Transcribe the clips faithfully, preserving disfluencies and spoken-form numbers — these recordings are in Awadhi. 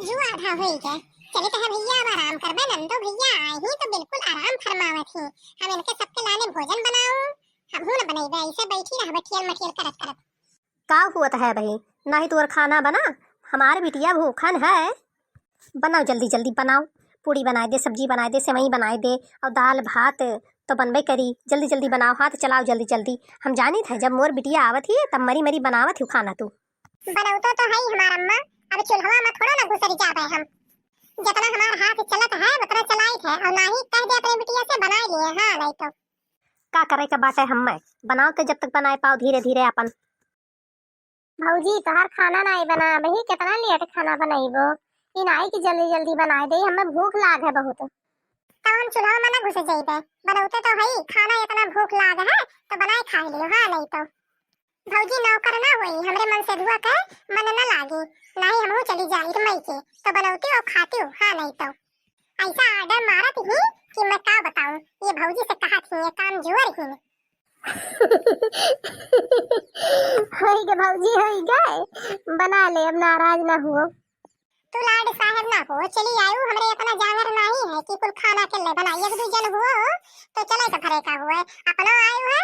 जो आधा होई गए। चलित है भैया, अब आराम करबे। नंदो भैया आए ही तो बिल्कुल आराम फरमावत ही। हम इनके सबके लाने भोजन बनाऊं, हमहू न बनैबे, ऐसे बैठी रहबे ठियल मठियल करत करत। का हुअत है बही? नाही तोर खाना बना, हमार बिटिया भूखन है। बनाओ, जल्दी जल्दी बनाओ, पूड़ी बनाए दे, सब्जी बनाए दे, सेवई बनाए दे, और दाल भात तो बनबे करी। जल्दी जल्दी बनाओ, हाथ चलाओ जल्दी जल्दी। हम जानित है जब मोर बिटिया आवत ही तब मरी मरी बनावत ही खाना तू। बनौतो तो है ही हमार अम्मा, अब चूल्हवा में थोड़ा ना घुसर जाबे हम। जितना हमार हाथ चलत है उतना चलाइत है, और नाही कह दे अपने बिटिया से बनाए लिए, हाँ नहीं तो। का करे के बाटे हम्मे, बनाओ तो जब तक बनाए पाओ धीरे धीरे अपन। भौजी, तोहार खाना नाई बना, अबही कितना लेट खाना बनइबो? ई नाई कि जल्दी जल्दी बनाए दे, हमें भूख लाग है बहुत। तब हम चूल्हा में ना घुस जइबे, बनौते तो हई, खाना इतना भूख लाग है तो बनाए खा लियो, हाँ नहीं तो। भौजी, नौकर ना होई, हमरे मन से धुआ के मन ना लागी, नाही हमहू चली जाई मई के, तो बनौती और खाती, हाँ नहीं तो। ऐसा आर्डर मारत ही कि मैं का बताऊं, ये भौजी से कहत ही, ये काम जुअर ही। होई गे भौजी, होई गे, बना ले, अब नाराज ना हुओ। तू लाड साहेब ना हो, चली आयु, हमरे इतना जांगर नाही है कि कुल खाना अकेले बनाई, एक दू जन हुओ तो चले तो भरे का हुए, अपना आयु है,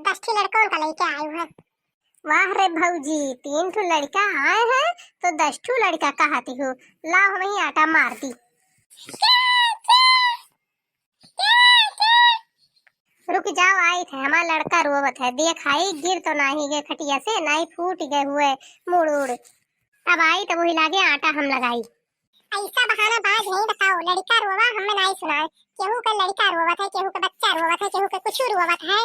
दस ठी लड़कन का लेके आयु है। वाह रे भौजी, तीन ठो लड़का आए हैं तो दस ठो लड़का कहती हो, लाओ हम ही आटा मार दी। रुक जाओ, आई थे, हमार लड़का रोवत है, देखाई गिर तो नाही गए खटिया से, नाही फूट गए हुए मुड़ उड़। अब आई तो वही लागे आटा हम लगाई। ऐसा बहाना बाज नहीं बताओ, लड़का रोवा हमें नाही सुनाए, केहू का लड़का रोवत है, केहू का बच्चा रोवत है, केहू का कुछ रोवत है।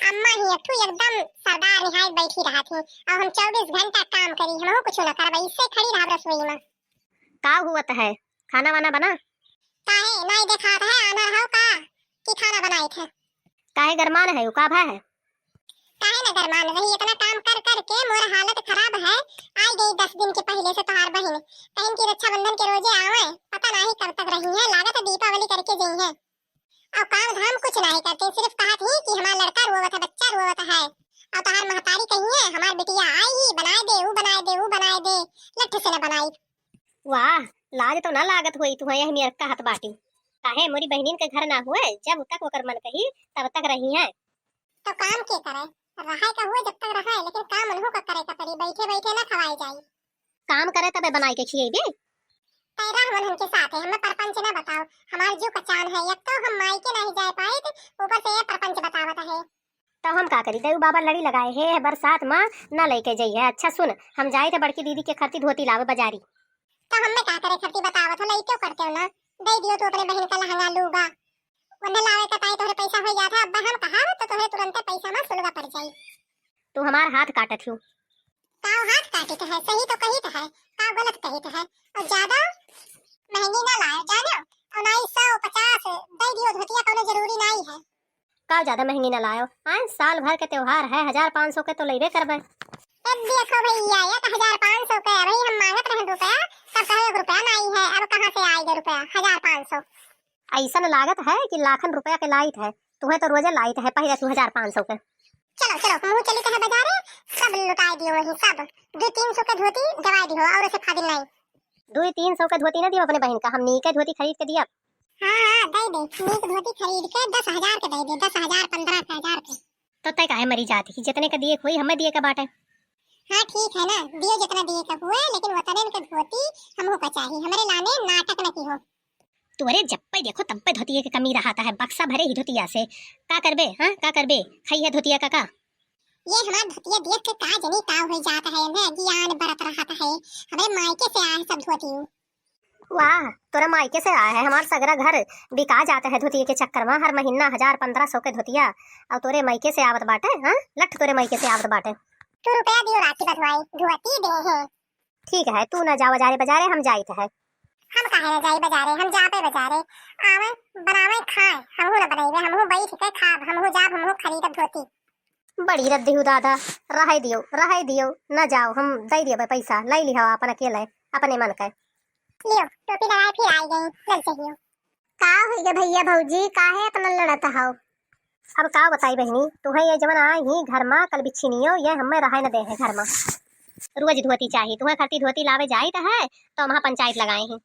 अम्मा ही एक ठू एकदम सरदार निहाय बैठी रहत ही, और हम चौबीस घंटा काम करी, हमहू कुछ न करब, इससे खड़ी रहब रसोई में। का हुअत है, खाना वाना बना? काहे, नाई देखात है, आन्हर हौ का कि खाना बनाइत है? काहे गरमान है, का भा है? काहे न गरमान रही, इतना काम कर कर के मोर हालत खराब है। आई गई दस दिन के पहिले से तोहार बहिन, कहिन कि रक्षाबंधन के रोजे आवे, पता नाही कब तक रही है, लागत है दीपावली करके जई है। और काम धाम कुछ नाही करते, सिर्फ कहत ही कि हमार लड़का रोवत है, बच्चा रोवत है, और तोहार महतारी कही है, हमार बिटिया आई ही, बनाए दे, ऊ बनाए दे, ऊ बनाए दे, लठ से न बनाई। वाह, लाज तो ना लागत होई तुहैं यह मेर कहत बाटी। काहे मोरी बहिनिन के घर ना हुए, जब तक ओकर मन कही तब तक रही है। तो काम के करे, रहे का हुए जब तक रहे, लेकिन काम उन्हों का करे का पड़ी, बैठे बैठे ना खवाए जाई। काम करे तबे बनाए के खिएबे। पैरा हमन हमके साथ है, हमें परपंच ना बताओ, हमार जीव कचान है, एक तो हम माई के नहीं जाए पाए, ऊपर से ये परपंच बतावत है। तब हम का करी? देऊ बाबा लड़ी लगाए हे, बरसात मा न लइके जइहे। अच्छा सुन, हम जाइत है बड़की दीदी के खरती धोती लावे बजारी। तब हमें का करे खरती बतावत हो, लइके करते हो ना, दे दियो तू अपने बहन का लहंगा लूगा। उन्हें लावे का ताई तोहरे पैसा हो जात है, अब्बा हम कहा तो तोहरे तुरंते पैसा मा सुलगा पड़ जाई। तू हमार हाथ काटत हो। का हाथ काटित है, सही तो कहित है, का गलत कहित है। और ज्यादा महंगी ना लाए, जानो, उन्नीस सौ पचास दे दियो धोतिया, कोनो जरूरी नहीं है। का ज्यादा महंगी ना लायो? आए, साल भर के त्योहार है, हजार पाँच सौ के तो लेबे करबे। ए, देखो भैया, एक हजार पाँच सौ के अभी हम मांगत रहे रुपया, तब कहे एक रुपया नहीं है, अब कहाँ से आएगा रुपया? हजार पाँच सौ। ऐसन लागत है कि लाखन रुपया के लाइत है, तुम्हें तो रोजे लाइत है, पहले तू हजार पाँच सौ के। चलो, चलो, हमहू चली कहे बाजारे, सब लुटाए दियो वहीं, सब। दो तीन सौ के धोती दवाई दियो, और उसे फाजिल नहीं। दो तीन सौ के धोती ना दियो अपने बहन का, हम नीके धोती खरीद के दिया। हाँ, हाँ, दे दे। नीक धोती खरीद के दस हजार के दे दे, दस हजार, पन्द्रह हजार के। तो तय काहे मरी जात ही, जितने का दिए कोई हमें दिए का बाटे। हाँ, ठीक है ना, दियो जितना दिए का हुए, लेकिन वतने के धोती हमहू का चाहिए, हमरे लाने नाटक न की हो। तोरे जब पे देखो तब पे धोतिया के कमी रहता है, बक्सा भरे ही धोतिया से। का करबे, हाँ, का करबे? खाई है धोतिया का का? ये हमार धोतिया देख के का जनी का हो जाता है, इन्हें ज्ञान बरत रहता है। हमरे मायके से आए सब धोती। वाह, तोरा मायके से आया है, हमार सगरा घर बिका जाता है धोती के चक्कर में, हर महीना हजार पन्द्रह सौ के धोतिया, और तोरे मायके से आवत बाटे, हाँ, लठ तोरे मायके से आवत बाटे। तू रुपया दियो राखी बधवाई, धोती दे है। ठीक है, तू ना जावा जा रे बजारे, हम जाइत है। हम काहे ना जाई बजारे, हम जाबे बजारे। आवे, बनावे, खाए, हमहू ना बनैबे, हमहू बैठ के खाब, हमहू जाब, हमहू खरीदब धोती। बड़ी रद्दी हूँ दादा, रहे दियो, रहे दियो, न जाओ, हम दे दियो पैसा, ले लिहो अपन अकेले, अपने मन के। लियो, टोपी लगाए फिर आई गई, लल चाहिए। का हुई गे भैया भौजी, काहे इतना लड़त हो? अब का बताई बहिनी, तुहे ये जवन आए ही घर मा कल बिच्छिनियो, ये हमें रहे न दे है घर मा। रोज धोती चाही, तुहैं खरती धोती लावे जाइत है, तो हम पंचायत लगाए हैं।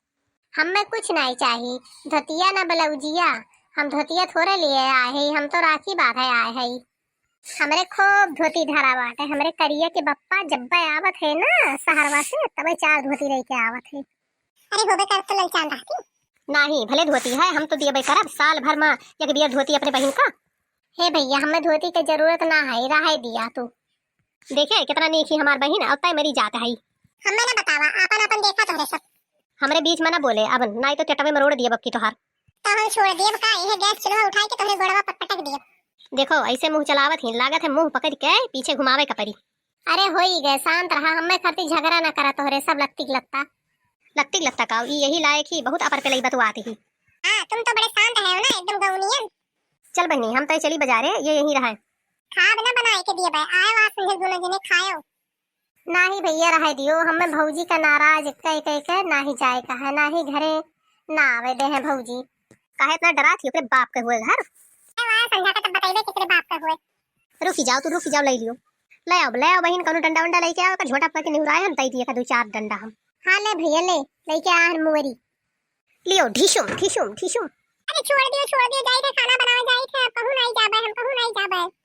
हमें कुछ नाहीं चाही, धोतिया ना ब्लाउजिया, हम धोतिया थोड़े लिए आए हैं, हम तो राखी बांधे आए हैं। हमरे खूब धोती धरा बाटे, हमरे करिया के बप्पा जब्बे आवत है ना सहरवा से, तबे चार धोती लेके आवत है। अरे होबे करत तो ललचान रहती। नाहीं, भले धोती है, हम तो दियबे करब, साल भर मा एक बियर धोती अपने बहिन का। हे भइया, हमें धोती के जरूरत ना है, रहे दिया तू। देखे, कितना नीक ही हमार बहिन, अब तय मरी जात है। हमें ना बतावा, आपन आपन देखा तोहरे सब। हमरे बीच मा ना बोले, अब नाहीं तो चटवे मरोड़ दियब अब की तोहार। तो हम छोड़ दियब का, यह गैस चूल्हा उठाए के तोहरे गोड़वा पर पटक दियब। देखो, ऐसे मुँह चलावत ही, लागत है मुँह पकड़ के पीछे घुमावे का परी। अरे होई गए, शांत रहा, हमें खातिर झगड़ा ना करा तोहरे सब लत्ती के लत्ता। लत्ती के लत्ता का, ई यही लायक ही, बहुत अपर पेलई बतुआत ही। हाँ, तुम तो बड़े शांत है हो ना, एकदम गौनियन। चल बहिनी, हम तय चली बाजारे, ये यहीं रहे। खाब ना बनाए के दिए बे, आए वहाँ संझे दोनों जने खायो। नाहीं भइया, रहे दियो, हमें भौजी का नाराज कह कह के नाहीं जाए का है, नाहीं घरे ना आवे दे हैं भौजी। काहे इतना डरात ही ओकरे बाप के हुए घर? ए, वहाँ संझा के तब बताइबे केकरे बाप के हुए। रुकी जाओ, तू रुकी जाओ, ले लियो। ले आओ, ले आओ बहिन, कौनो डंडा वंडा लेके आओ, ओकर झोटा पर के निहुराए हम, दे दिए का दो चार डंडा हम। हाँ ले भइया, ले, लेके आ हन मुअरी। लियो, ढिशुम, ढिशुम, ढिशुम। अरे छोड़ दियो, छोड़ दियो, जाई थे खाना बनावे, जाई थे, अब कहूँ नाहीं जाबे, हम कहूँ नाहीं जाबे।